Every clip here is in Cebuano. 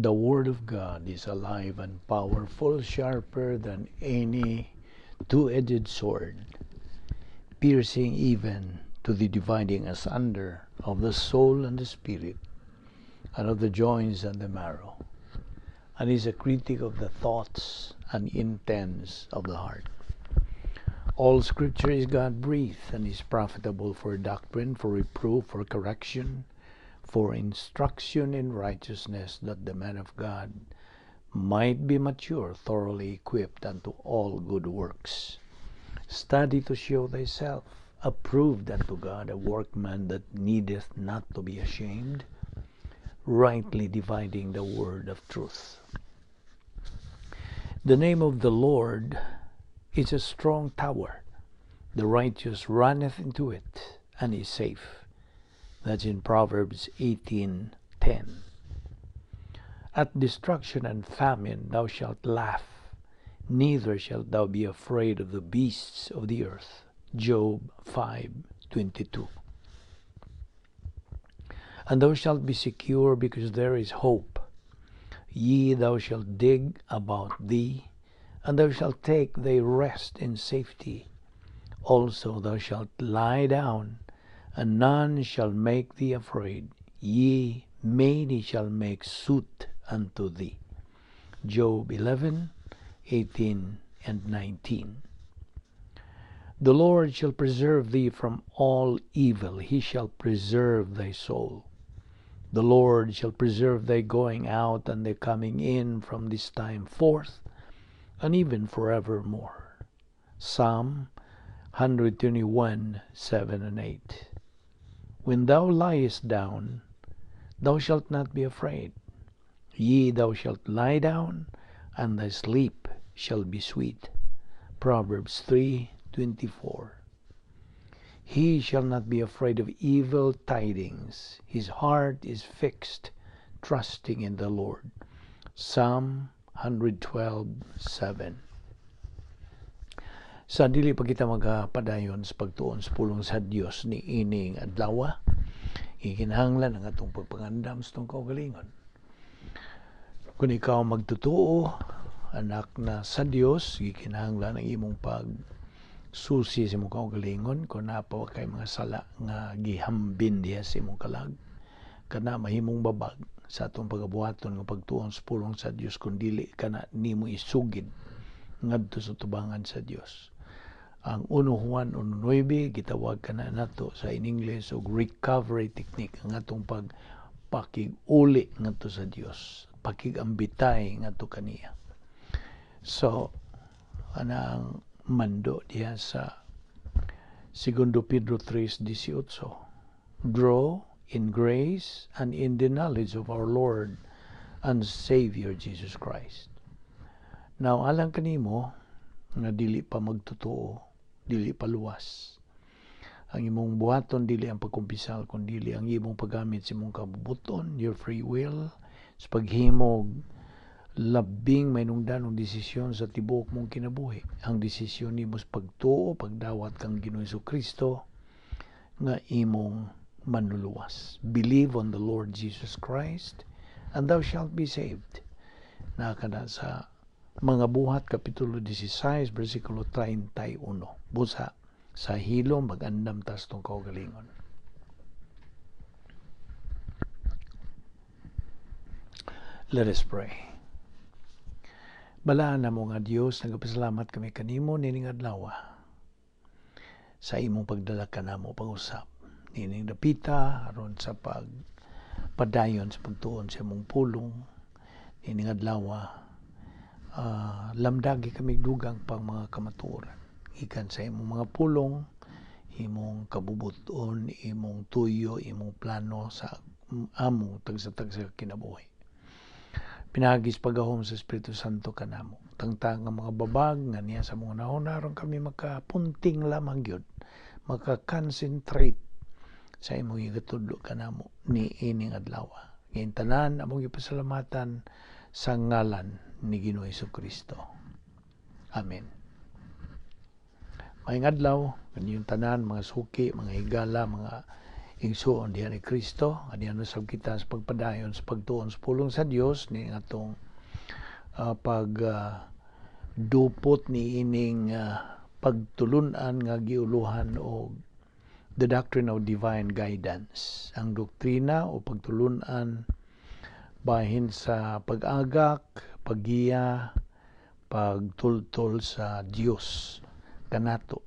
The Word of God is alive and powerful, sharper than any two-edged sword, piercing even to the dividing asunder of the soul and the spirit, and of the joints and the marrow, and is a critic of the thoughts and intents of the heart. All Scripture is God-breathed and is profitable for doctrine, for reproof, for correction, for instruction in righteousness, that the man of God might be mature, thoroughly equipped unto all good works. Study to show thyself approved unto God, a workman that needeth not to be ashamed, rightly dividing the word of truth. The name of the Lord is a strong tower. The righteous runneth into it and is safe. That's in Proverbs 18:10. At destruction and famine thou shalt laugh, neither shalt thou be afraid of the beasts of the earth. Job 5:22. And thou shalt be secure, because there is hope. Yea, thou shalt dig about thee, and thou shalt take thy rest in safety. Also thou shalt lie down, and none shall make thee afraid. Yea, many shall make suit unto thee. Job 11:18 and 19. The Lord shall preserve thee from all evil. He shall preserve thy soul. The Lord shall preserve thy going out and thy coming in from this time forth, and even forevermore. Psalm 121:7 and 8. When thou liest down, thou shalt not be afraid. Yea, thou shalt lie down, and thy sleep shall be sweet. Proverbs 3:24. He shall not be afraid of evil tidings. His heart is fixed, trusting in the Lord. Psalm 112:7. Sa dili pa kita magapadayon sa pagtuon sa pulong sa Dios ni ining adlaw, ikinahanglan ang atong pagpangandam sa atong kaugalingon. Kung ikaw magtotoo, anak na sa Dios, gikinahanglan ang imong pag susi sa imong kaugalingon kung naa pa kay mga sala nga gihambin diha sa imong kalag, kana mahimong babag sa atong pagabuhaton nga pagtuon sa pulong sa Dios kung dili kana nimo isugid ngadto sa tubangan sa Dios. Ang 1 Juan 1:9 gitawag kana nato sa in English og recovery technique, ang atong pagpakig-uli ngadto sa Dios, pakig-ambitay ngadto kaniya. So ana ang mando diha sa 2 Pedro 3:18. Grow in grace and in the knowledge of our Lord and Savior Jesus Christ. Now, alang kanimo nga dili pa magtotoo, dili pa luwas, ang imong buhaton dili ang pagkumpisal, kun dili ang imong paggamit sa imong kabubuton, your free will, sa paghimog labing mainungdanong desisyon sa tibuok mong kinabuhi. Ang desisyon nimo sa pagtuo, pagdawat kang Ginoong Kristo nga imong manluluwas. Believe on the Lord Jesus Christ and thou shalt be saved. Naa kana sa Mga Buhat Kapitulo 16 versikulo 31. Busa sa hilom magandam tas tong kaugalingon. Let us pray. Balaan namo nga Dios, nagapasalamat kami kanimo nining adlaw sa imong pagdala kanamo pag-usap nining dapita aron sa pagpadayon sa pagtuon sa imong pulong nining adlaw. Lamdagi kami dugang pang mga kamatuoran gikan sa imong mga pulong, imong kabubuton, imong tuyo, imong plano sa among tagsa-tagsa kinabuhi. Pinagis pagahom sa Espiritu Santo kanamo. Tangtang ang mga babag nga niya sa mga nahon aron kami makapunting lamang gyud, maka-concentrate sa imong gigatudlo kanamo ni ining adlaw. Ngayon tanan among gipasalamatan sa ngalan ni Ginoong Kristo. Amen. Maayong adlaw kaninyong tanan, mga suki, mga higala, mga Igsuon diha ni Kristo, adihan usab kita sa pagpadayon sa pagtuon sa pulong sa Dios ni atong pag dupot ni ining pagtulunan nga giuluhan og the doctrine of divine guidance, ang doktrina o pagtulunan bahin sa pag-agak, paggiya, pagtultol sa Dios kanato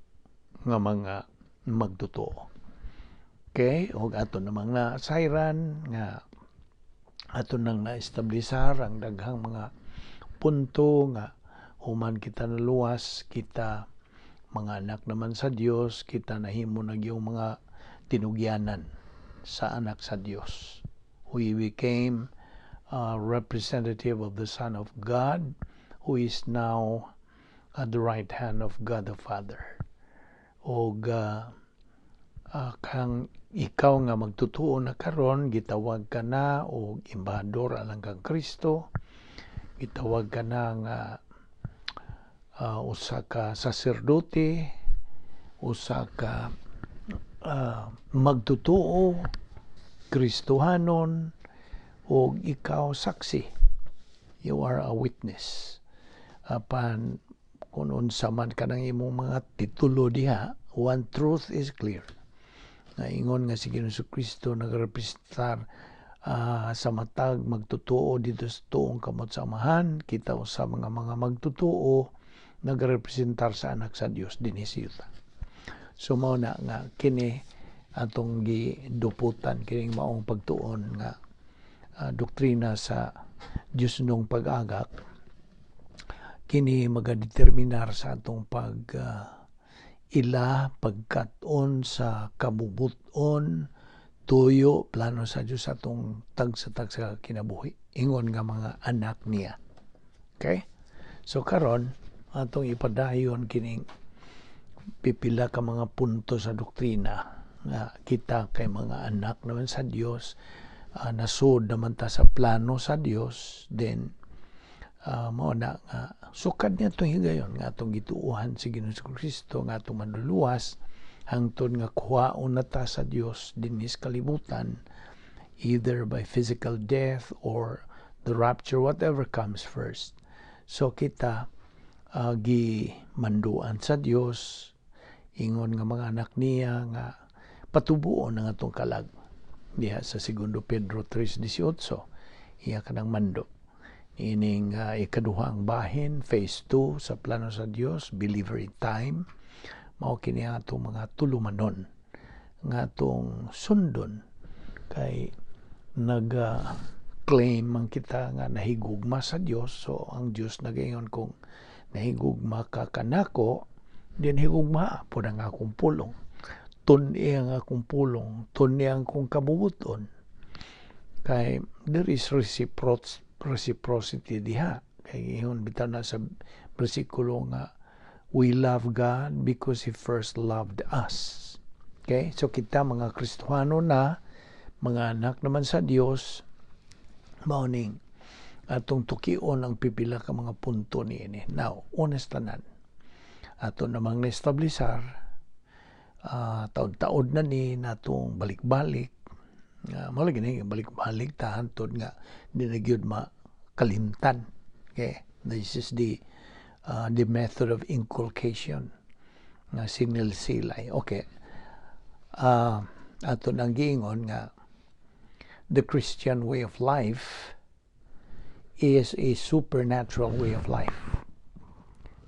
nga mga magtotoo. Okay, ug ato namang nasayran nga ato nang na-establisar ang daghang mga punto nga human kita naluwas, kita mga anak naman sa Dios, kita nahimo na gyung mga tinugyanan sa anak sa Dios. We became a representative of the Son of God, who is now at the right hand of God the Father. Og kang ikaw nga magtutuo na karon, gitawag ka na og embahador alang kang Kristo, gitawag ka na nga usa ka saserdote, usa ka magtutuo, Kristohanon, og ikaw saksi. You are a witness. Apan kung unsa man kanang imong mga titulo diha, one truth is clear. Nga ingon nga si Ginoong Kristo nagrepresentar sa matag magtotoo dito sa tuong kamot sa Amahan, kita sa mga magtotoo nagrepresentar sa anak sa Dios dinhi sa yuta. So mao na nga kini atong giduputan, kining maong pagtuon nga doktrina sa Dios nung pag-agak, kini magadeterminar sa atong pag ila pagkat-on sa kabubuton, tuyo, plano sa Dios sa atong tagsa-tagsa kinabuhi ingon nga mga anak niya. Okay? So karon atong ipadayon kining pipila ka mga punto sa doktrina nga kita kay mga anak naman sa Dios, nasud naman ta sa plano sa Dios, then mao na nga sukad niya itong higayon nga atong gituohan si Ginoong Kristo nga atong manluluwas hangtod nga kuhaon na ta sa Dios dinhi sa kalibutan, either by physical death or the rapture, whatever comes first. So kita gimanduan sa Dios ingon nga mga anak niya nga patubuon ang atong kalag diha sa Segundo Pedro 3:18, iya kanang mando ining ikaduhang bahin, phase 2 sa plano sa Dios, believer in time. Mao kini ang atong mga tulumanon nga atong sundon kay nag claim man kita nga nahigugma sa Dios. So ang Dios nagaingon, "Kung nahigugma ka kanako, din higugma po ang akong pulong, tun-i ang akong pulong, tun-i ang akong kabubuton," kay there is reciprocity diha. Kay ingon bitaw na sa bersikulo nga we love God because He first loved us. Okay? So kita mga Kristohano na, mga anak naman sa Dios, mao ning atong tukion ang pipila ka mga punto niini. Now, honest tanan, ato namang na-establisar, taod-taod na ni natong balik-balik, mao lagi ni balik-balik ta hantod nga di na gyud makalimtan. Okay? This is the method of inculcation nga sinilsilay. Okay, ato nang giingon nga the Christian way of life is a supernatural way of life.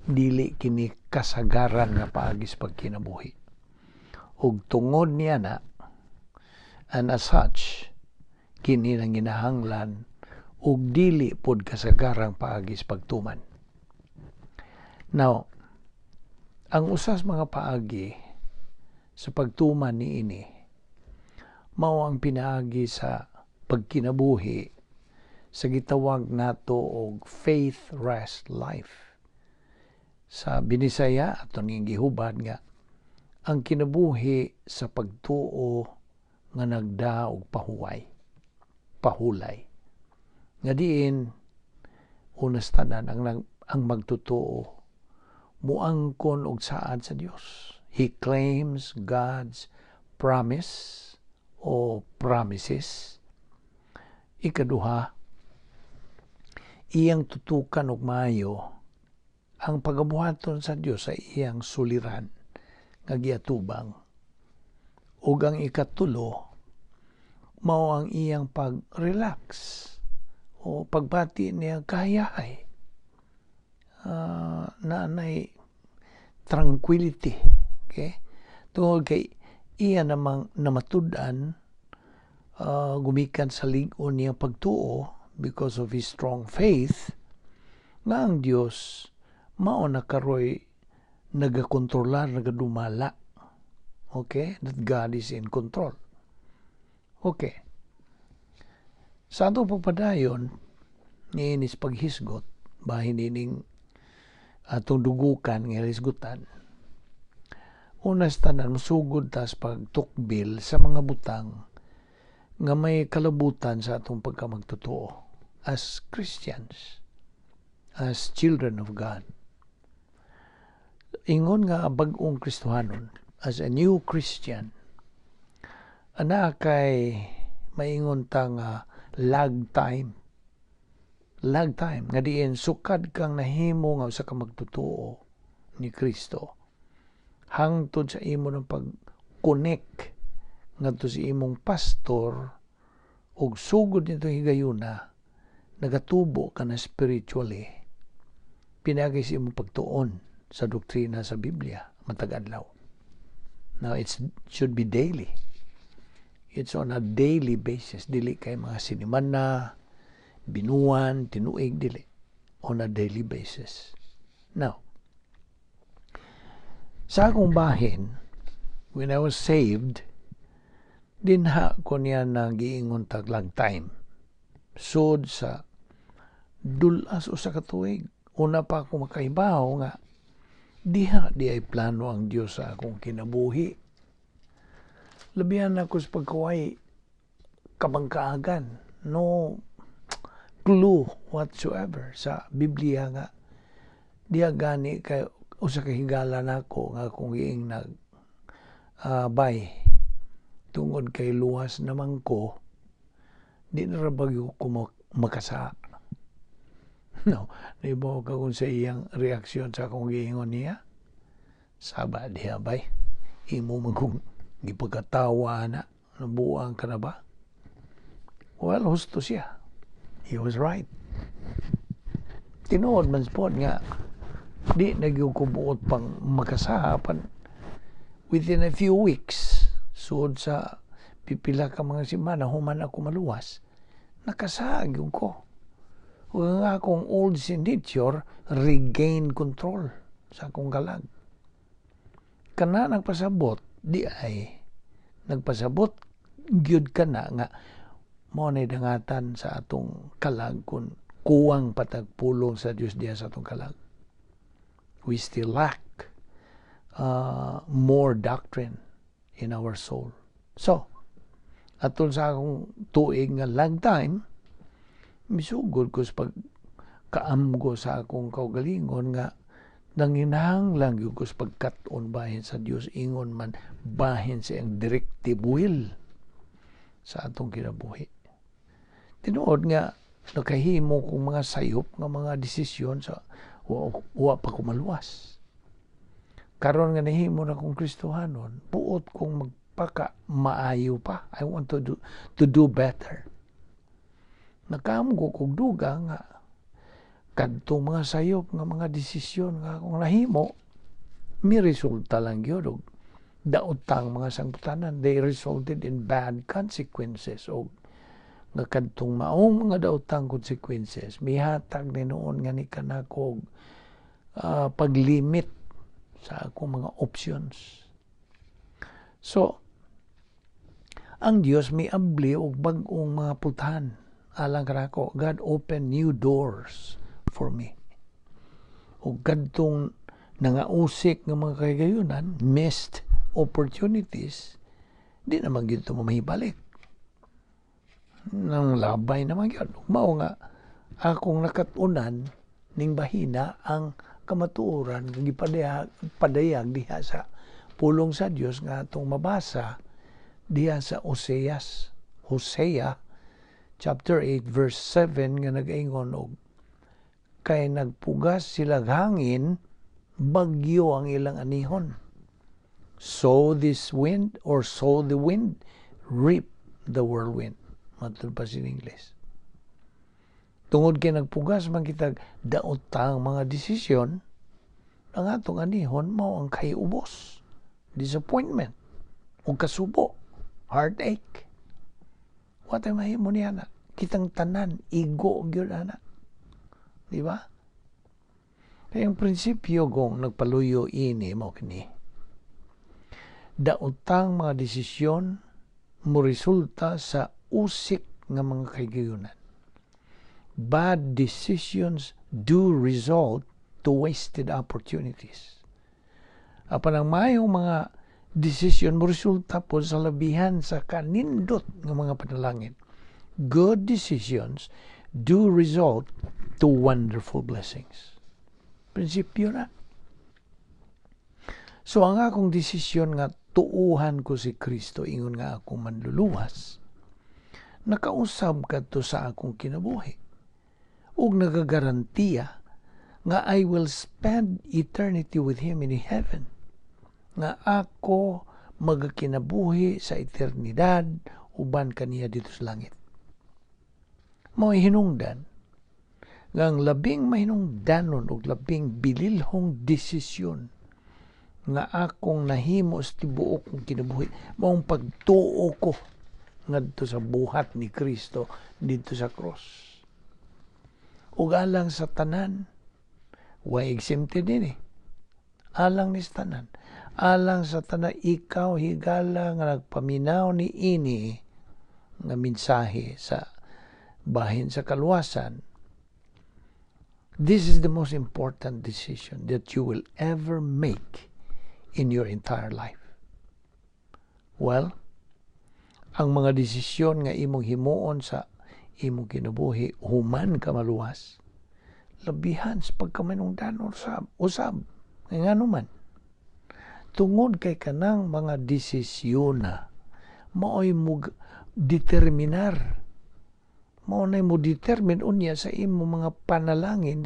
Dili kini kasagaran nga paagi sa pagkinabuhi. Ug tungod niya na, and as such, kini nang ginahanglan ug dili pod kasagarang paagi sa pagtuman. Now, ang usas mga paagi sa pagtuman niini mao ang pinaagi sa pagkinabuhi sa gitawag nato og faith rest life. Sa Binisaya, ato ning gihubad nga ang kinabuhi sa pagtuo nga nagda og pahuway, pahulay. Nga diin unas tanan ang magtotoo muangkon og saad sa Dios. He claims God's promise o promises. Ikaduha, iyang tutukan og maayo ang pagabuhaton sa Dios sa iyang suliran nga giatubang. Ug ang ikatulo, mao ang iyang pag-relax o pagbati niya kahayahay. Naanay tranquility. Okay? Tungod kay iya namang namatud-an gumikan sa lig-on niyang pagtuo, because of his strong faith, nga ang Dios mao na karoy nagakontrolar, nagadumala. Okay? That God is in control. Okay. Sa atong pagpadayon, niinis paghisgot, bahin ining atong dugukan nga hisgutan. Una sa tanan, musugod tas pagtukbil sa mga butang nga may kalabutan sa atong pagkamagtotoo as Christians, as children of God. Ingon nga bag-ong Kristohanon, as a new Christian, ana kay maingon ta nga lag time. Lag time nga diin sukad kang nahimo nga usa ka magtotoo ni Kristo hangtod sa imo ng pag-connect ngadto sa imong pastor ug sugod nito higayuna, nagatubo ka na spiritually pinaagi sa imong pagtuon sa doktrina sa Biblia matag adlaw. Now, it should be daily. It's on a daily basis. Dili kay mga sinimana, binuan, tinuig, dili. On a daily basis. Now, sa akong bahin, when I was saved, dinha ko niya na giingon tag lag time. Sud sa dulas usa ka tuig. Una pa ako makahibaw nga diha di ay plano ang Dios sa akong kinabuhi. Labihan ako sa pagkaway kabangkaagan. No clue whatsoever sa Biblia nga diha gani kay usa ka higala nako nga akong giing nag bay tungod kay luwas naman ko, di na ra bagyo ko makasa. No, naibaw ka kung sa iyang reaksyon sa akong giingon niya. "Saba diha bay, imo man kung gipagkatawa na, nabuang ka na ba?" Well, husto siya. He was right. Tinuod man pod nga di na gyud ko buot pang makasahapan. Within a few weeks, sud sa pipila ka mga semana human ako maluwas, nakasaag gyud ko. Ug ang akong old sin nature regain control sa akong kalag. Kana nagpasabot di ay nagpasabot gyud kana nga mao nay dangatan sa atong kalag kung kuwang patagpulong sa Dios diha sa atong kalag. We still lack more doctrine in our soul. So, atol sa akong tuig nga lag time, misugod ko sa pagkaamgo sa akong kaugalingon nga nanginahanglan gyud ko sa pagkat-on bahin sa Dios, ingon man bahin sa iyang directive will sa atong kinabuhi. Tinuod nga nakahimo kong mga sayop nga mga desisyon sa wa pa ko maluwas. Karon nga nahimo na kong Kristohanon, buot kong magpaka maayo pa. I want to do better. Nakaamgo kog duga nga kadtong mga sayop nga mga desisyon nga akong nahimo mi resulta lang gyud og daotang mga sangputanan. They resulted in bad consequences, og nga kadtong maong mga daotang consequences mihatag ni noon nga ni kanako paglimit sa akong mga options. So ang Dios miabli og bag-ong mga pultahan alang kanako. God open new doors for me. Ug kadtong nangausik nga mga kahigayunan, missed opportunities, di naman gyud to mahibalik. Nang labay naman gyud. Mao nga akong nakat-unan ning bahina ang kamatuoran nga gipadayag padayag diha sa pulong sa Dios nga atong mabasa. Diya sa Oseas, Hosea chapter 8 verse 7 nga nagaingon og kay nagpugas sila hangin, bagyo ang ilang anihon. Sow this wind or sow the wind, reap the whirlwind. Matud pa sa English. Tungod kay nagpugas man kitag daotang mga desisyon, ang atong anihon mao ang kaiubos, disappointment, ug kasubo, heartache. Wa tay mahimo niya na. Kitang tanan, igo gyud ana. Di ba? Kaya ang prinsipyo kung nagpaluyo ini mo kini. Daotang mga desisyon mo resulta sa usik nga mga kahigayunan. Bad decisions do result to wasted opportunities. Apan ang mayong mga desisyon mo resulta po sa labihan sa kanindot nga mga panalangin. Good decisions do result to wonderful blessings. Prinsipyo na. So ang akong desisyon nga tuuhan ko si Kristo ingon nga akong manluluwas, nakausab kadto sa akong kinabuhi. Ug nagagarantiya nga I will spend eternity with Him in heaven. Nga ako magakinabuhi sa eternidad uban kaniya dito sa langit. Mao hinungdan nga ang labing mahinungdanon ug labing bililhong desisyon nga akong nahimo sa tibuok kong kinabuhi maong pagtuo ko ngadto sa buhat ni Kristo didto sa cross. Ug alang sa tanan, way exempted din eh. Alang ni sa tanan. Alang sa tanan, ikaw higala nga nagpaminaw ni ini nga mensahe sa bahin sa kaluwasan. This is the most important decision that you will ever make in your entire life. Well, ang mga desisyon nga imong himuon sa imong kinabuhi human ka maluwas, labihan sa pagkamanungdanon sa usab. Nga man, tungod kay kanang mga desisyon na maoy mo determinar, mao nay mo determine unya sa imong mga panalangin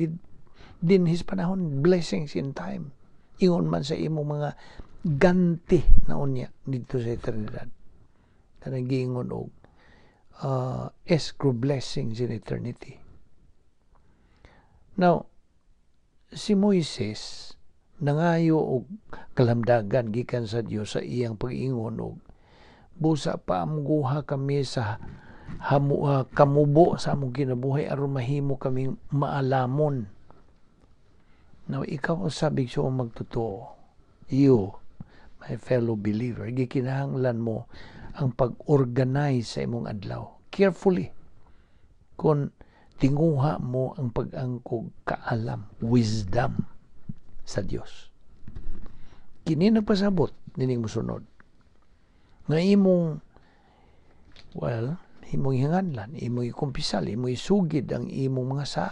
dinhis panahon, blessings in time, ingon man sa imong mga ganti na unya didto sa eternidad, kanang giingon og escrow blessings in eternity. Now, si Moises nangayo og kalamdagan gikan sa Dios sa iyang pag-ingon og busa paamguha kami sa kamubo sa among kinabuhi aron mahimo kaming maalamon. Now, ikaw usab, igsoon magtotoo. You, my fellow believer, gikinahanglan mo ang pag-organize sa imong adlaw. Carefully. Kung tinguha mo ang pag-angkog kaalam, wisdom sa Dios. Kini nagpasabot nining mosunod nga imong, well, imong hinganlan, imong ikumpisal, imong isugid ang imong mga sa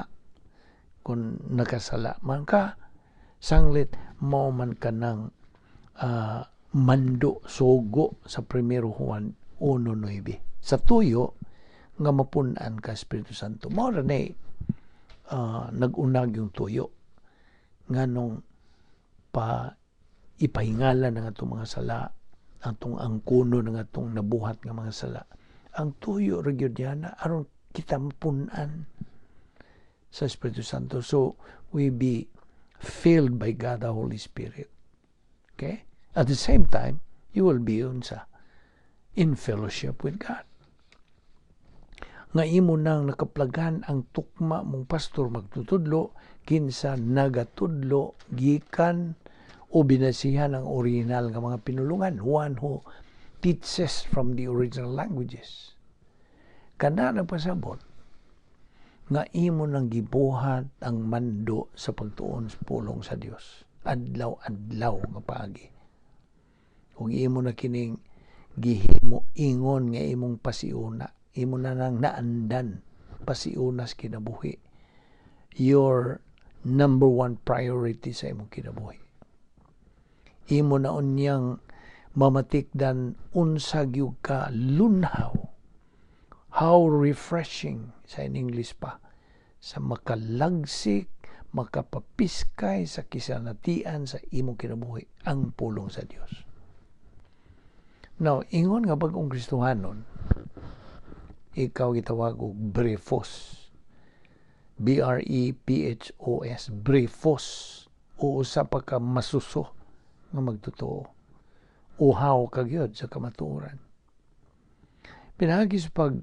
kung nakasala man ka, sanglit mao man ka ng mando, sugo sa 1 Juan 1:9 sa tuyo nga mapun-an ka Espiritu Santo. Mao ra ni nag-unag yung tuyo nganong pa ipahingalan ang atong mga sala, atong angkuno ng atong nabuhat nga mga sala. Ang tuyo ra gyud yana aron kita mapun-an sa Espiritu Santo. So we be filled by God the Holy Spirit. Okay? At the same time, you will be unsa in fellowship with God. Nga imo nang nakaplagan ang tukma mong pastor magtutudlo kinsa nagatudlo gikan o binasihan ang original nga mga pinulungan, one who teaches from the original languages. Kana nagpasabot nga imo nang gibuhat ang mando sa pagtuon sa pulong sa Dios adlaw-adlaw nga paagi. Ug imo na kining gihimo ingon nga imong pasiuna, imo na nang naandan pasiuna sa kinabuhi, your number one priority sa imong kinabuhi. Imo na unyang Mamatikdan unsa gyud ka lunhaw, how refreshing sa in English pa, sa makalagsik, makapapiskay sa kisanatian sa imong kinabuhi ang pulong sa Dios. Now, ingon nga bag-ong Kristohanon, ikaw gitawag og brephos. Brephos, brephos, o usa pa ka masuso nga magtotoo. Uhaw ka gyud sa kamatuoran. Pinaagi sa pag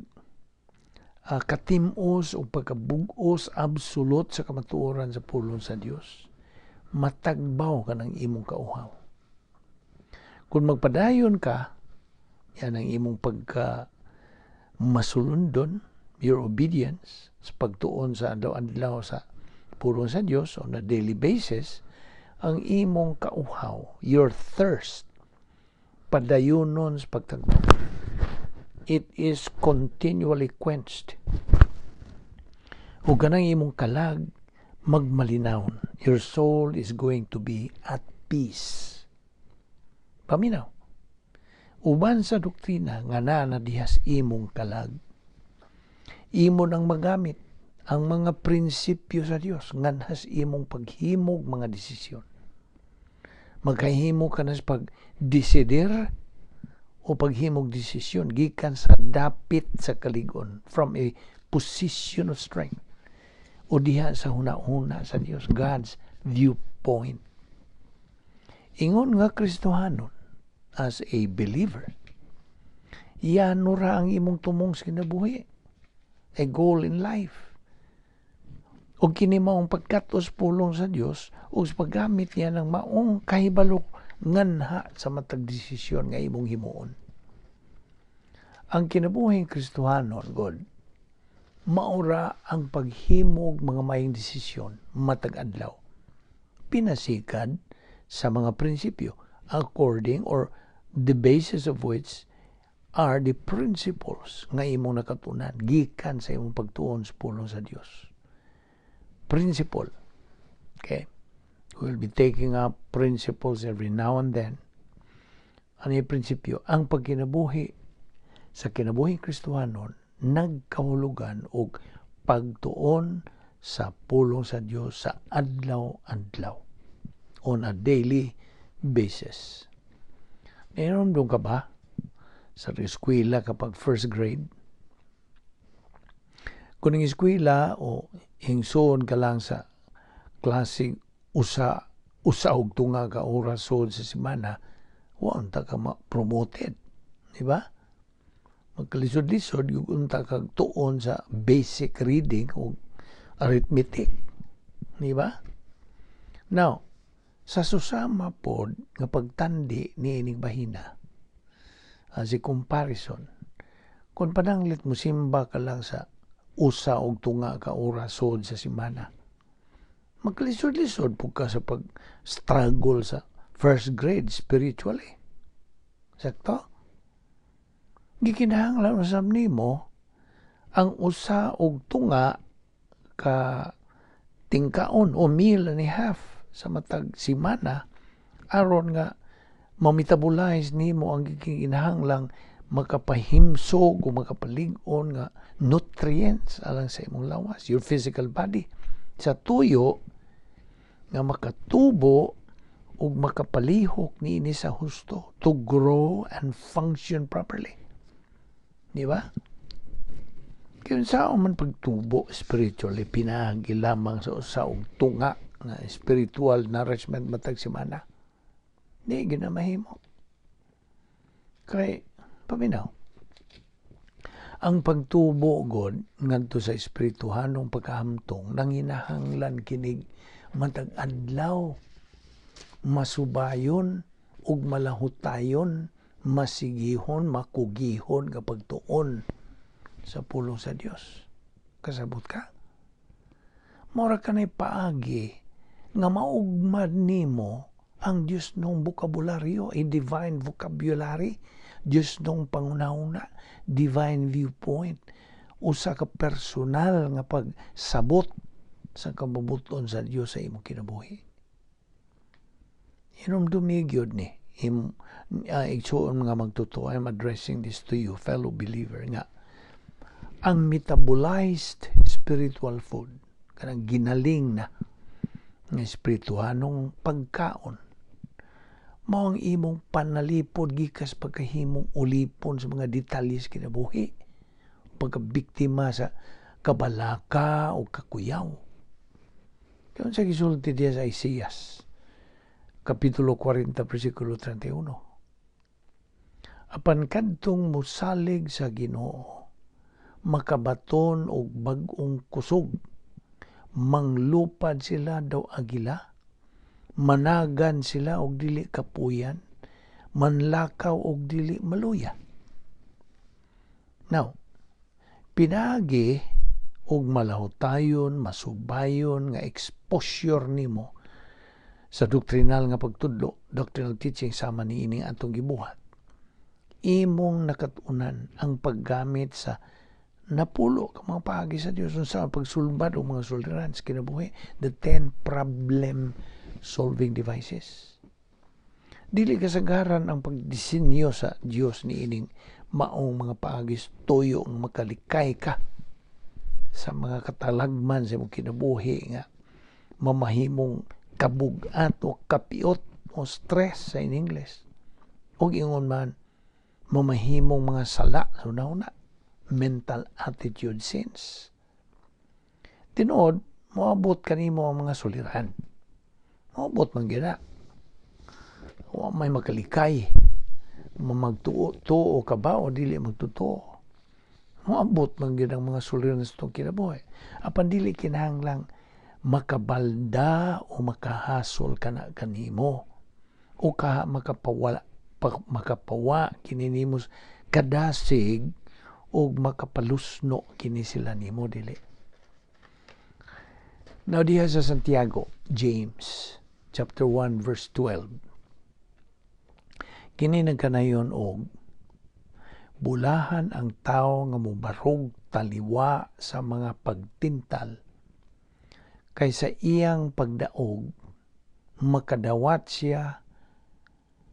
katim-os o pagkabug-os absolute sa kamatuoran sa pulong sa Dios, matagbaw ka ng imong kauhaw. Kung magpadayon ka, yan ang imong pagka masulundon, your obedience sa pagtuon sa adlaw-adlaw sa pulong sa Dios on a daily basis, ang imong kauhaw, your thirst, padayonon sa pagtagbaw. It is continually quenched. Ug kanang imong kalag magmalinawon. Your soul is going to be at peace. Paminaw. Uban sa doktrina nga naa na dihas imong kalag, imo nang magamit ang mga prinsipyo sa Dios nganhas imong paghimog mga desisyon. Magkahimo ka na sa pagdesidir o paghimog desisyon gikan sa dapit sa kaligon, from a position of strength o diha sa huna-huna sa Dios, God's viewpoint. Ingon nga Kristohanon, as a believer, yano ra ang imong tumong sa kinabuhi, a goal in life. O kini maong pagkatos pulong sa Dios o sa paggamit niya ng maong kahibalo nganha sa matag desisyon nga imong himuon. Ang kinabuhing Kristohanon, God, maura ang paghimog mga maayong desisyon matag adlaw. Pinasikad sa mga prinsipyo according or the basis of which are the principles nga imong nakatunan gikan sa imong pagtuon sa pulong sa Dios. Principle. Okay? We'll be taking up principles every now and then. Ano yung prinsipyo? Ang pagkinabuhi sa kinabuhing Kristohanon nagkahulugan og pagtuon sa pulong sa Dios sa adlaw-adlaw, on a daily basis. Meron doon ka ba sa eskwela kapag first grade? Kung ang eskwela o hingsoon ka lang sa klase usa usa og tunga ka oras sud sa semana, wa unta ka ma-promoted, di ba? Magkalisod-lisod yung unta kag tuon sa basic reading o arithmetic, di ba? Now, sa susama pod nga pagtandi ni ining bahina as a comparison, kung pananglit mo simba ka lang sa usa og tunga ka oras sud sa semana, magkalisod-lisod pud ka sa pag-struggle sa first grade spiritually. Sakto? Gikinahanglan usab nimo ang usa og tunga ka tingkaon o meal and a half sa matag semana aron nga ma-metabolize nimo ang gikinahanglang makapahimsog o makapalig-on nga nutrients alang sa imong lawas, your physical body, sa tuyo nga makatubo ug makapalihok niini sa husto, to grow and function properly. Di ba? Kaya sa man pagtubo spiritually, pinaagi lamang sa usa og tunga nga spiritual nourishment matag semana. Di gyud na mahimo. Kay paminaw. Ang pagtubo god ngadto sa espirituhanong pagkahamtong nanginahanglan kinig matag adlaw masubayon ug malahutayon, masigihon, makugihon nga pagtuon sa pulong sa Dios. Kasabot ka? Mora kanay paagi nga maugmad nimo ang Dios nung bokabularyo, a divine vocabulary, Dios nung pangunahuna, divine viewpoint, usa ka personal nga pagsabot sa kabubuton sa Dios sa imong kinabuhi. Hinumdumi gyud ni. Him igsuon nga magtotoo, I'm addressing this to you, fellow believer, nga ang metabolized spiritual food, kanang ginaling na nga espirituhanong pagkaon, mao ang imong panalipod gikas pagkahimong ulipon sa mga detalye sa kinabuhi, pagkabiktima sa kabalaka o kakuyaw. Kaya sa gisulti diya sa Isaias, Kapitulo 40, versikulo 31. Apan kadtong musalig sa Ginoo, makabaton og bag-ong kusog, manglupad sila daw agila, managan sila og dili kapuyan, manlakaw og dili maluya. Now, pinaagi og malahutayon, masubayon nga exposure nimo sa doktrinal nga pagtudlo, doctrinal teaching sama niining atong gibuhat. Imong nakatunan ang paggamit sa 10 ka mga paagi sa Dios unsa ang pagsulbad og mga suliran sa kinabuhi, the 10 problem solving devices. Dili kasagaran ang pagdisenyo sa Dios niining maong mga paagi tuyo nga makalikay ka sa mga katalagman sa imong kinabuhi nga mamahimong kabugat o kapiot o stress sa in English. O ingon man, mamahimong mga sala sa una, mental attitude sins. Tinuod, moabot kanimo ang mga suliran. Moabot man gina. Wa may makalikay. Mamagtuo ka ba o dili magtutuo? Moabot man gid ang mga suliran sa itong kinabuhi. Apan dili kinahanglang makabalda o makahasol kana kanimo o ka makapawala pa, makapawa kini nimo kadasig o makapalusno kini sila nimo, dili. Now diha sa Santiago, James chapter 1 verse 12, kini nagkanayon og bulahan ang tawo nga mobarog taliwa sa mga pagtintal, kay sa iyang pagdaog makadawat siya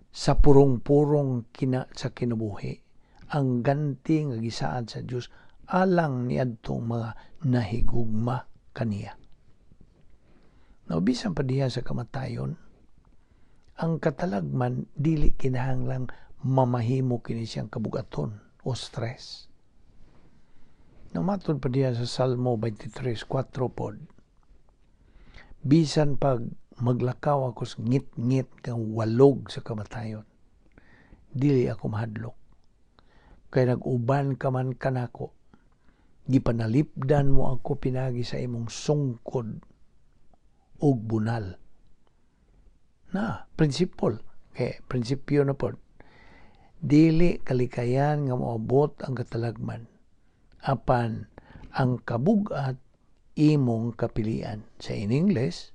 sa purong-purong kina sa kinabuhi, ang ganti nga gisaad sa Dios alang niadtong mga nahigugma kaniya. Now, bisan pa diha sa kamatayon, ang katalagman dili kinahanglang mamahimo kini siyang kabugaton o stress. Now, matod pa diha sa Salmo 23:4 pod, bisan pag maglakaw ako sa ngit-ngit nga walog sa kamatayon, dili ako mahadlok. Kay nag-uban ka man kanako, gipanalipdan mo ako pinagi sa imong sungkod ug bunal. Na, principle. Kay prinsipyo na pod. Dili kalikayan nga moabot ang katalagman, apan ang kabugat imong kapilian. Sa in English,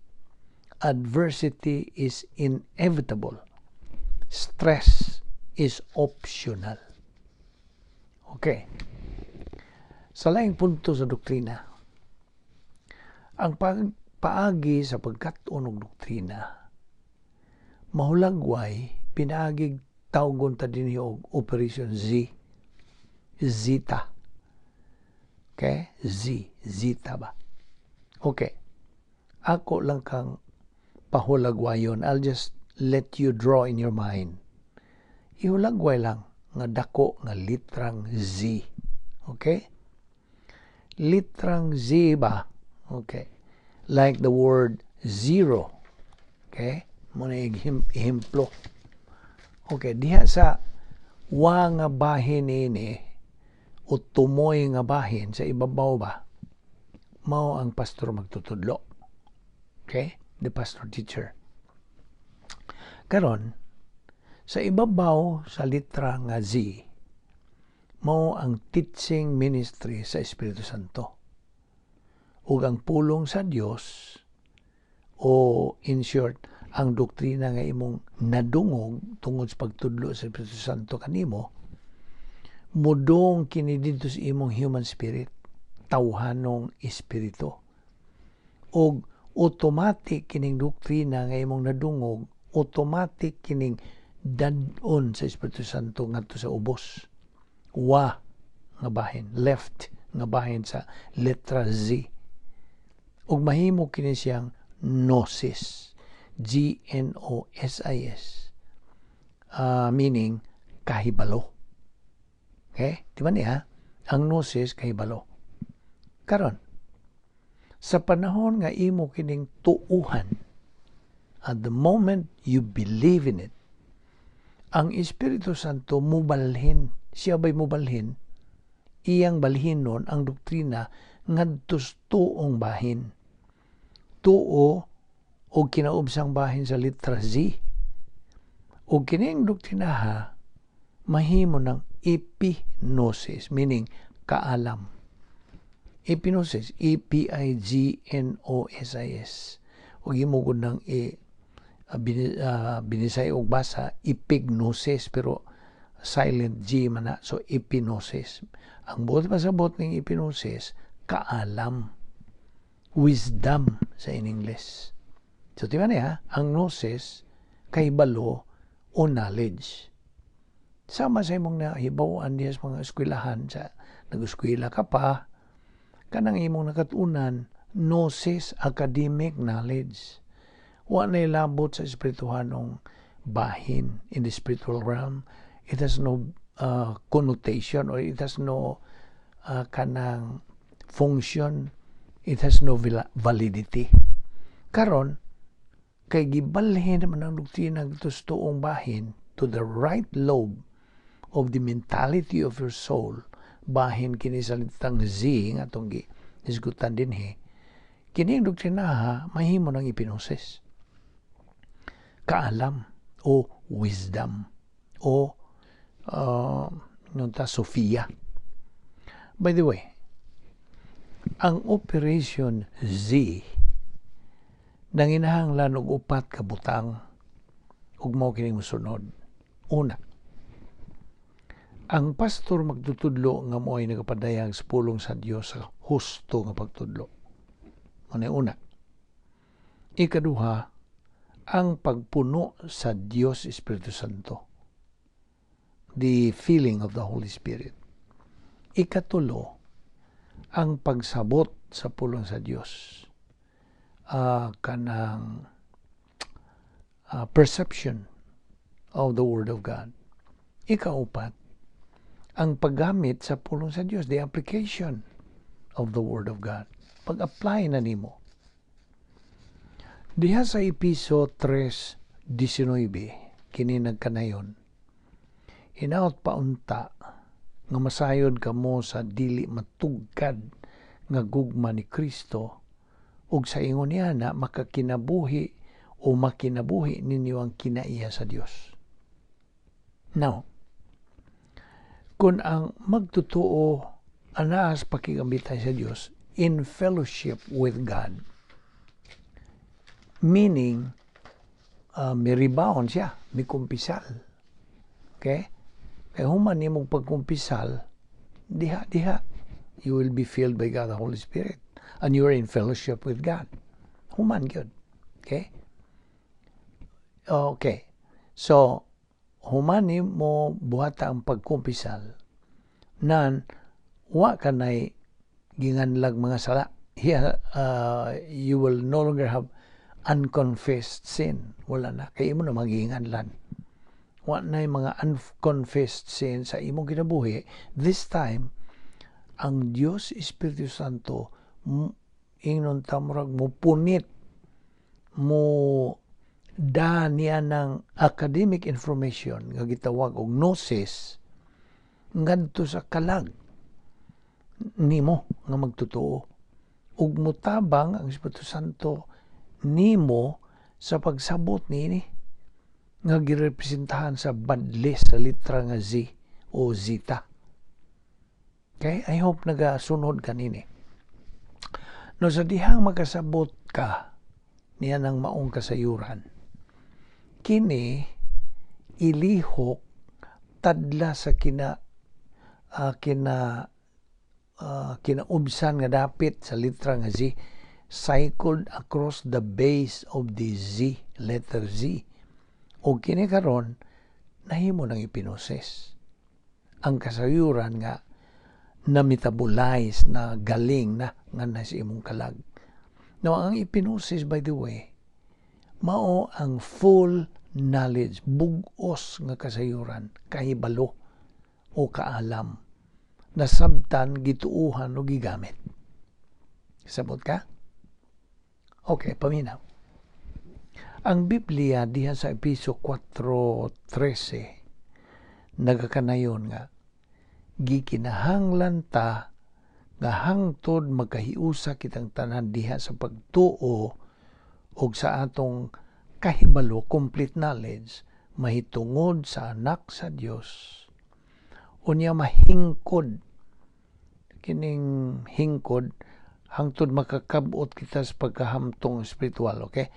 adversity is inevitable. Stress is optional. Okay. Sa laing punto sa doktrina, ang pagpaagi sa pagkat-on og doktrina, mahulagway pinaagig tawgon ta dinhi og Operation Z. Zeta. Okay? Z. Zeta ba? Okay. Ako lang kang pahulagwayon. I'll just let you draw in your mind. Ihulagway lang nga dako nga litrang Z. Okay? Litrang Z ba? Okay. Like the word zero. Okay? Muna ehemplo. Okay, diha sa wa nga bahin ini o tumoy nga bahin sa ibabaw ba, mao ang pastor magtutudlo. Okay? The pastor teacher. Karon, sa ibabaw sa litra nga Z, mao ang teaching ministry sa Espiritu Santo. Ug ang pulong sa Dios, o in short, ang doktrina nga imong nadungog tungod sa pagtudlo sa Espiritu Santo kanimo, mudong kini didto sa imong human spirit, tawhanong espiritu. Og automatic kining doktrina nga imong nadungog, automatic kining Dad-on sa Espiritu Santo ngadto sa ubos. Wa nga bahin, left nga bahin sa letra Z. Ug mahimo kini siyang gnosis. Gnosis. Meaning kahibalo. Okay? Di ba niya? Ang gnosis, kahibalo. Karon, sa panahon nga imo kining tuuhan, at the moment you believe in it, ang Espiritu Santo mubalhin, siya ba'y mubalhin, iyang balhinon ang doktrina ngadto sa tuong bahin. Tuo o kinaubsang bahin sa letra Z. O kining doktrinaha, mahimo ng epignosis, meaning kaalam. Epignosis, Epignosis. O imo gud nang binisay og basa, epignosis, pero silent G man na, so epignosis. Ang buot pasabot ning epignosis, kaalam, wisdom sa in English. So di ba niya, ang gnosis kahibalo o knowledge. Sama sa imong nahibaw-an diha sa mga eskwelahan, sa nag-eskwela ka pa, kanang imong nakatunan, gnosis, academic knowledge. Wa na ilabot sa espirituhanong bahin in the spiritual realm. It has no connotation or it has no kanang function. It has no validity. Karon, kay gibalhin naman ang doktrina sa tuong bahin to the right lobe of the mentality of your soul, bahin kini sa litang Z nga atong gi hisgutan dinhi, kini ang doktrinaha mahimo ng epignosis, kaalam o wisdom o nunta Sophia. By the way, ang Operation Z nanginahanglan og upat ka butang ug mao kining mosunod. Una, ang pastor magtutudlo nga mo'y nagapadayag sa pulong sa Dios sa husto nga pagtudlo. Mao una. Ikaduha, ang pagpuno sa Dios Espiritu Santo. The filling of the Holy Spirit. Ikatulo, ang pagsabot sa pulong sa Dios. Kanang perception of the Word of God. Ikaupat, ang paggamit sa pulong sa Dios, the application of the Word of God. Pag-apply na nimo. Diha sa Episo 3:19, kini nagkanayon, "Hinaot paunta nga masayod kamo sa dili matugkad nga gugma ni Kristo ug sa ingon niya na makakinabuhi o makinabuhi ninyo ang kinaiya sa Dios." Now, kung ang magtotoo anaas pakigambitay sa Dios, in fellowship with God, meaning miribawon siya, mikumpisal. Okay? Kay human nimong pagkumpisal, diha diha you will be filled by God the Holy Spirit and you are in fellowship with God. Human gyud. Okay? Okay. So, human mo buhata ang pagkumpisal, nan wa ka nay ginganlag mga sala. Yeah, you will no longer have unconfessed sin. Wala na. Kay imo na magiginganlan. Wa na mga unconfessed sin sa imong kinabuhi. This time, ang Dios Espiritu Santo ingnon tamrag mo punit mo da niya ng academic information nga gitawag og gnosis ngadto sa kalag nimo nga magtotoo ug mutabang ang Espiritu Santo nimo sa pagsabot niini nga girepresentahan sa badlis sa litra nga Z o Zeta. Okay? I hope nagasunod kanini. No, sa dihang makasabot ka niya ng maong kasayuran, kini ilihok tadla sa kina kina kinaubsan nga dapit sa litra nga Z, cycled across the base of the Z, letter Z. O kini karon Nahimo ng epinosis. Ang kasayuran nga na-metabolize na, galing na nga na sa imong kalag. Now, ang epinosis, by the way, mao ang full knowledge, bugos nga kasayuran, kahibalo o kaalam, nasabtan, gituuhan o gigamit. Sabot ka? Okay, paminaw. Ang Biblia diha sa Episo 4:13 nagakanayon nga gikinahanglan ta nga hangtod magkahiusa kitang tanan diha sa pagtuo og sa atong kahibalo, complete knowledge, mahitungod sa Anak sa Dios. Unya mahingkod, kining hingkod hangtod makakabot kita sa pagkahamtong espiritual, okay?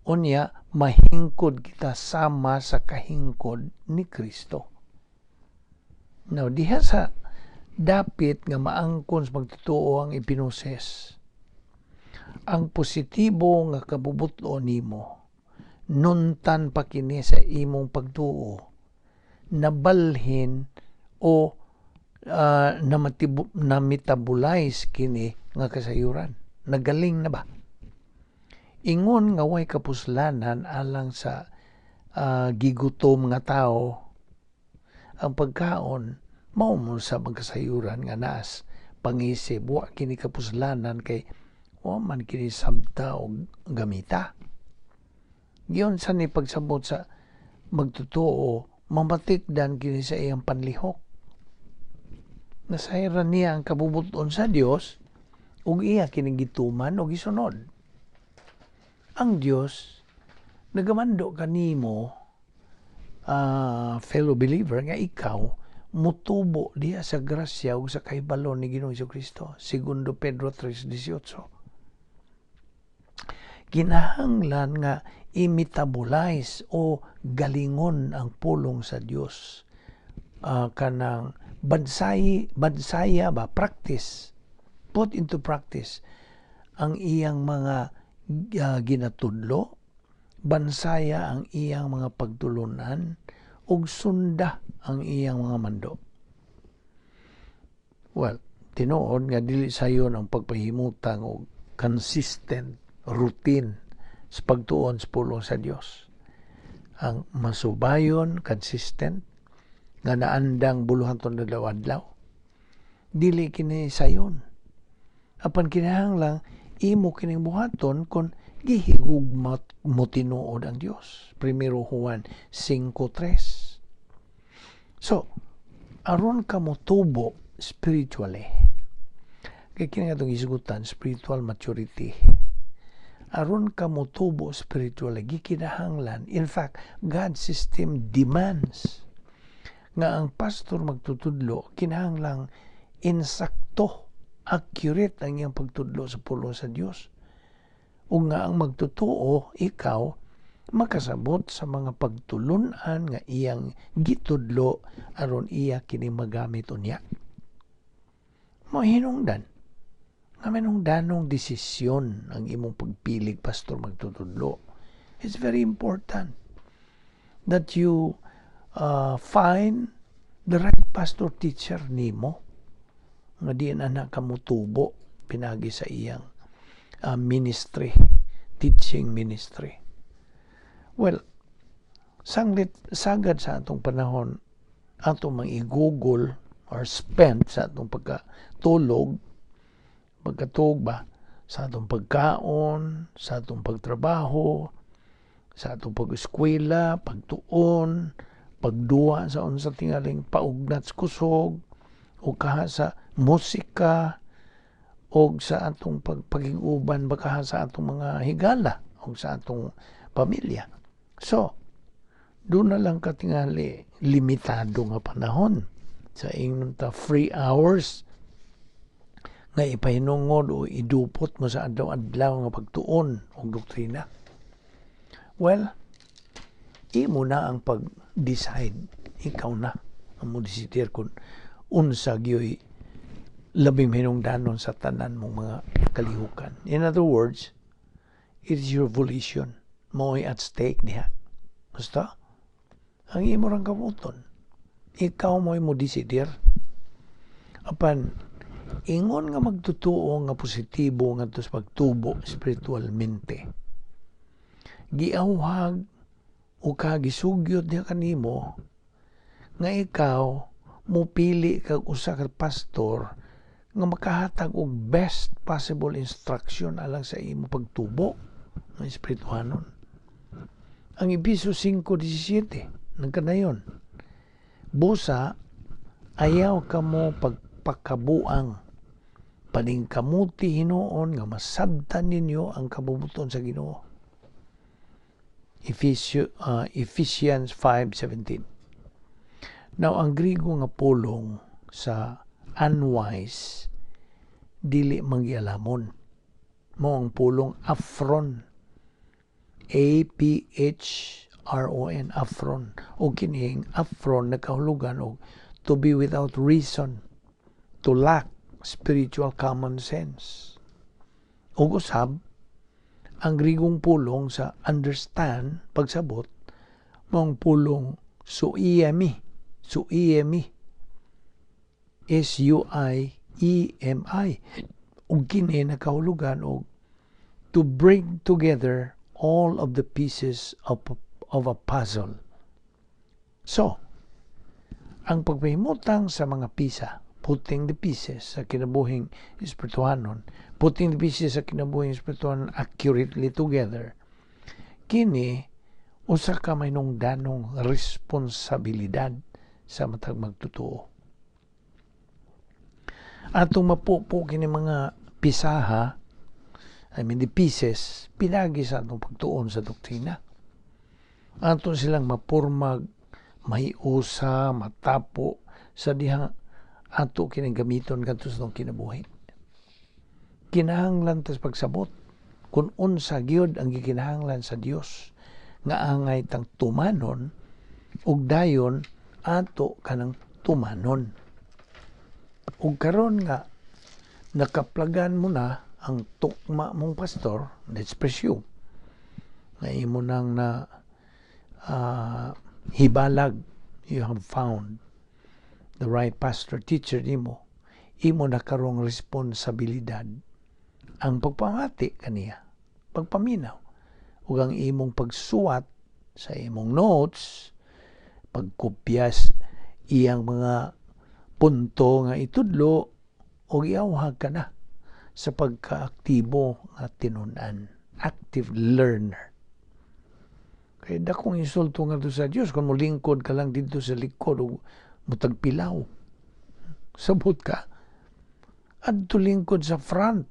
Unya mahingkod kita sama sa kahingkod ni Kristo. Now, diha sa dapit nga maangkon sa magtotoo ang epinosis, ang positibo nga kabubuto nimo, nuntan pa kini sa imong pagtuo, nabalhin o na-metabolize kini nga kasayuran. Nagaling na ba? Ingon nga way kapuslanan alang sa gigutom nga tao, ang pagkaon mao mo sa magkasayuran nga naas pangisip, wa kini kapuslanan kay wa man kini sabta og gamita. Giyon sa ni pagsabot sa magtotoo, mamatikdan kini sa iyang panlihok. Nasayran niya ang kabubuton sa Dios ug iya kini gituman og gisunod. Ang Dios nagamando kanimo, fellow believer, nga ikaw mutubo diha sa grasya ug sa kahibalo ni Ginoong Kristo. Segundo Pedro 3:18. Kinahanglan nga i-metabolize o galingon ang pulong sa Dios. Kanang bansay, bansaya ba, practice, put into practice ang iyang mga ginatudlo, bansaya ang iyang mga pagtulunan, ug sunda ang iyang mga mando. Well, tinuod nga dili sayon ang pagpahimutang og consistent routine sa pagtuon sa pulong sa Dios. Ang masubayon, consistent, nga naandang buluhaton adlaw-adlaw, dili kini sayon. Apan kinahanglan imo kining buhaton kon gihigugma mo tinuod ang Dios. 1 Juan 5:3. So, aron ka motubo spiritually, kay kini atong isugutan, spiritual maturity. Aron ka motubo spiritually, gikinahanglan, in fact, God's system demands nga ang pastor magtutudlo, kinahanglang insakto, accurate ang iyang pagtudlo sa pulong sa Dios. O nga ang magtotoo, ikaw, makasabot sa mga pagtulunan nga iyang gitudlo aron iya kini magamit unya. Mahinungdan nga minungdanong desisyon ang imong pagpilig pastor magtutudlo. It's very important that you find the right pastor teacher nimo nga diin ana ka motubo pinagi sa iyang ministry, teaching ministry. Well, sanglit sagad sa atong panahon atong mang i-google or spend sa atong pagkatulog, pagkatug ba, sa atong pagkaon, sa atong pagtrabaho, sa atong pag-eskwela, pagtuon, pagduwa sa unsa tingaling paugnat sa kusog, o kaha sa musika, o sa atong pagpagiguban baka sa atong mga higala o sa atong pamilya. So, doon na lang katingali limitado nga panahon sa ingnon ta free hours nga ipahinungod o idupot mo sa adlaw-adlaw nga pagtuon og doktrina. Well, imo na ang pag-decide. Ikaw na ang mo decidir kung unsa gyoy labing hinungdanon sa tanan mong mga kalihukan. In other words, it is your volition. Mo'y at stake diha. Gusto? Ang imo rang kabubut-on. Ikaw mo mo desidir. Apan ingon nga magtotoo nga positibo ngadto sa pagtubo espiritualmente, giawhag o ka gisugyot niya kanimo nga ikaw mupili kag usa ka pastor nga makahatag og best possible instruction alang sa imo pagtubo nga espirituhanon. Ang Epeso 5:17 nagkanayon, "Busa ayaw kamo pagpakabuang, paningkamuti hinuon nga masabtan ninyo ang kabubut-on sa Ginoo." Ephesians 5:17. Now, ang Grigo nga pulong sa unwise, dili manggialamon. Mao ang pulong aphron. aphron, aphron. O kining aphron nakahulugan og to be without reason, to lack spiritual common sense. Ug usab, ang Grigong pulong sa understand, pagsabot, mao ang pulong suiemi, suiemi, suiemi. Ug kini nakahulugan og to bring together all of the pieces of a puzzle. So, ang pagpahimutang sa mga pisa, putting the pieces sa kinabuhing espirituhanon, putting the pieces sa kinabuhing espirituhanon accurately together, kini usa ka mahinungdanong responsibilidad sa matag magtotoo. Atong mapupo kini mga pisaha, I mean the pieces, pinagi sa atong pagtuon sa doktrina. Ato silang mapurmag, mahiusa, matapo sa dihang ato kining gamiton kadto sa atong kinabuhi. Kinahanglan tas pagsabot kung unsa gyud ang gikinahanglan sa Dios nga angay tang tumanon ug dayon ato kanang tumanon. Ug karon nga nakaplagan mo na ang tukma mong pastor, let's presume nga imo nang na hibalag, you have found the right pastor teacher nimo, imo na karong responsibilidad ang pagpamati kaniya, pagpaminaw ug ang imong pagsuwat sa imong notes, pagkopyas iyang mga punto nga itudlo, ug iawhag ka na sa pagkaaktibo nga tinun-an, active learner. Kay dakong insulto nga sa Dios kung molingkod ka lang didto sa likod ug mutagpilaw. Sabot ka? Adto lingkod sa front,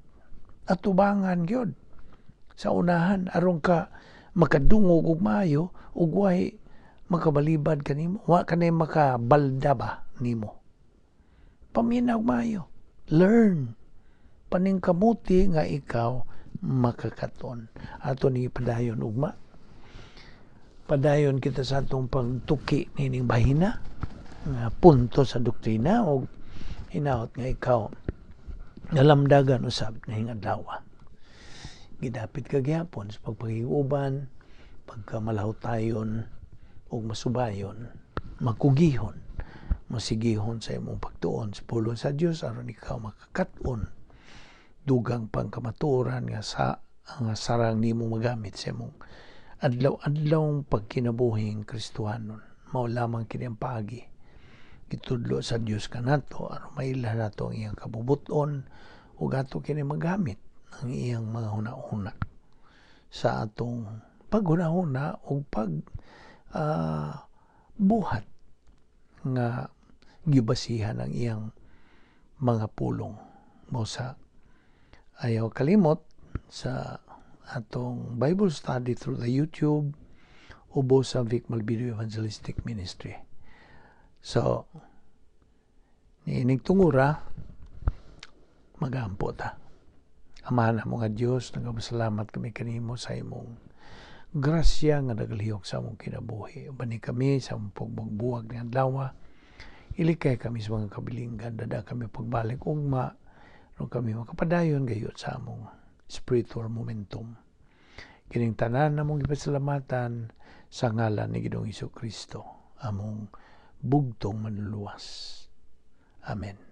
atubangan gyud sa unahan aron ka makadungog og maayo ug way makabalibad kanimo, wa kanay makabalda ba nimo. Paminaw maayo, learn, paningkamuti nga ikaw makakaton. Ato ni padayon ugma, padayon kita sa atong pagtuki nining bahina nga punto sa doktrina og hinaot nga ikaw nalamdagan usab ning adlaw. Gidapit ka gihapon sa pagpakig-uban, pagkamalahutayon ug masubayon, makugihon, masigihon sa imong pagtuon sa pulong sa Dios aron ikaw makakat-on dugang pangkamatuoran nga sa nga sarang nimo magamit sa imong adlaw-adlaw pagkinabuhing Kristohanon. Mao lamang kini ang paagi gitudlo sa Dios kanato aron maila nato ang iyang kabubut-on ug ato kini magamit ang iyang mga huna-huna sa atong paghuna-huna ug pag buhat nga gibasihan ang iyang mga pulong mo. Sa ayaw kalimot sa atong Bible study through the YouTube ubo sa Vic Malbido Evangelistic Ministry. So, niining tungura, magampo ta. Amahan namo nga Dios, nagapasalamat kami kanimo sa imong grasya nga nagalihok sa among kinabuhi. Ubani kami sa among pagbuwag ng adlaw. Ilikay kami sa mga kabilinggan, dada kami pagbalik ugma, aron kami makapadayon gayud sa among spiritual momentum. Kining tanan namong gipasalamatan sa ngalan ni Ginoong Hesus Kristo. among bugtong Manluluwas. Amen.